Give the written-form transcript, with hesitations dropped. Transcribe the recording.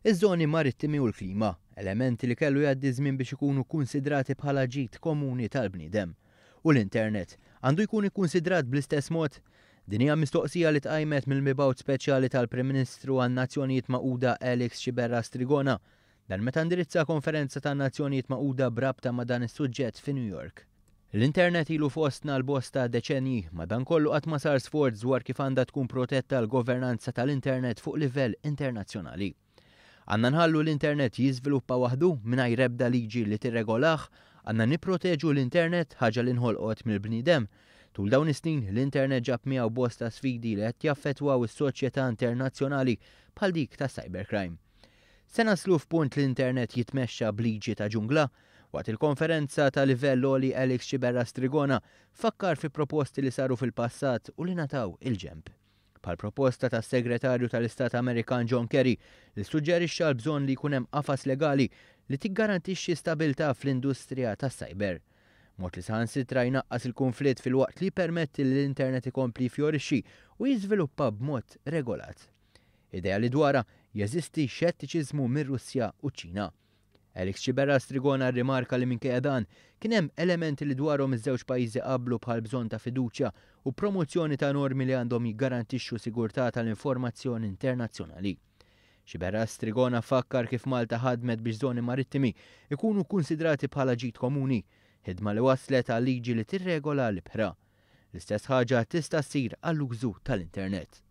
Iż-żoni marittimi u l-klima, elementi li kellu jgħaddi żmien biex ikunu kkunsidrati bħala ġid komuni tal-bniedem. U l-internet, għandu jkun ikkunsidrat bl-istess mod? Din hija mistoqsija li tqajmet mill-Mibgħut Speċjali tal-Prim Ministru għan-Nazzjonijiet Magħquda Alex Sciberras Trigona. Dan meta indirizza konferenza tan-Nazzjonijiet Magħquda b'rabta ma' dan is-suġġett fi New York. L-internet ilu fostna għal bosta deċennji, madankollu qatt ma sar sforz dwar kif għandha tkun protetta l-governanza tal-internet fuq livell internazzjonali. Għandna nħallu l-internet jiżviluppa waħdu mingħajr ebda liġi li tirregolah? Għandna nipproteġu l-internet, ħaġa li nħolqot mill-bniedem? Tul dawn is-snin, l-internet ġab miegħu bosta sfidi li qed jaffettwaw is-soċjetà internazzjonali bħal dik tas-cybercrime. Se naslu f'punt li l-internet jitmexxa b'liġi ta' ġungla? Waqt il-konferenza ta' livell għoli Alex Sciberras Trigona fakkar fi proposti li saru fil-passat u li ngħataw il-ġenb. Bħal proposta tas-Segretarju tal-Istat Amerikan John Kerry li ssuġġerixxa l-bżonn li jkun hemm qafas legali li tiggarantixxi stabilità fl-industrija tas-cyber. Mod li saħansitra jnaqqas il-kunflitt filwaqt li jippermetti li l-internet ikompli jifjorixxi u jiżviluppa b'mod regolat. Idea li dwarha jeżisti xettiċiżmu mir-Russja u ċ-Ċina. Alex Sciberras Trigona rrimarka li minkejja dan, kien hemm elementi li dwarhom iż-żewġ pajjiżi qablu bħall-bżonn ta' fiduċja u promozzjoni ta' normi li għandhom jiggarantixxu sigurtà tal-informazzjoni internazzjonali. Sciberras Trigona fakkar kif Malta ħadmet biex żoni marittimi jkunu kkunsidrati bħala ġid komuni, ħidma li wasslet għal liġi li tirregola l-ibħra. L-istess ħaġa tista' ssir għall-użu tal-internet.